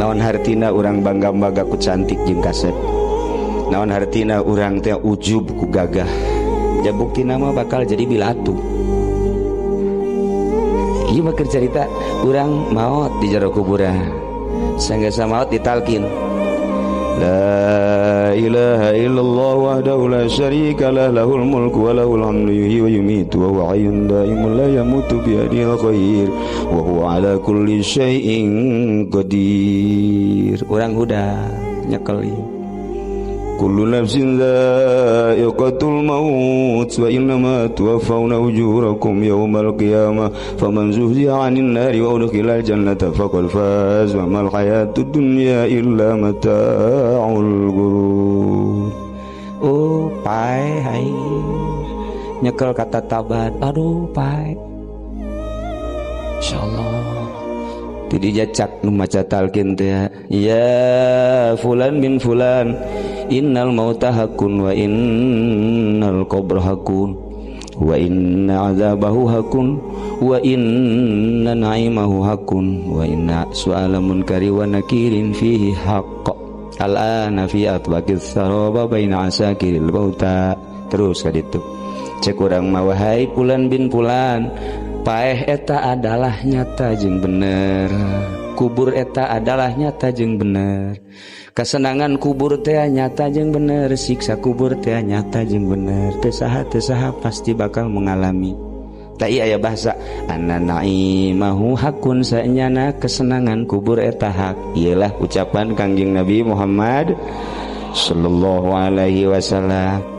Naon hartina urang bangga-bangga ku cantik jeung kasep. Naon hartina urang teh ujub ku gagah. Ja buktina mah bakal jadi bilatu. Ieu mah keur carita urang maot di jero kuburan. Sanggeus maot ditalkin. La ilaha illallah wahdahu la syarika lah lahul mulku wa lahul hamdu yuhyi wa yumiitu wa huwa hayyun daimun la yamutu biyadihil khair wa huwa ala kulli syai'in qadir. Urang udah nyekel. Kullu nafsin dha'iqatul maut wa innama tuwaffawna ujurakum yawmal qiyamah faman zuhziha 'anil nari wa udkhilal jannata faqad faz wa mal hayatud dunya illa mata'ul ghurur. Oh, pae hai. Nyekel kata tabat. Aduh, pae. Insyaallah. Ti jacak nu maca talqin teh ya fulan bin fulan innal mauta hakun wa innal qabra hakun wa inna azabahu hakun wa inna na'imahu hakun wa inna su'ala munkari wa nakirin fihi haqq al'ana fi atbaqis saraba baina asakiril bauta. Terus kaditu cek urang mah wahai fulan bin fulan, paeh eta adalah nyata jeung bener, kubur eta adalah nyata jeung bener, kesenangan kubur teh nyata jeung bener, siksa kubur teh nyata jeung bener. Teu saha pasti bakal mengalami. Ta ieu aya bahasa anna naimahu hakun, saenyana kesenangan kubur eta hak. Ieulah ucapan Kangjeng Nabi Muhammad sallallahu alaihi wasallam.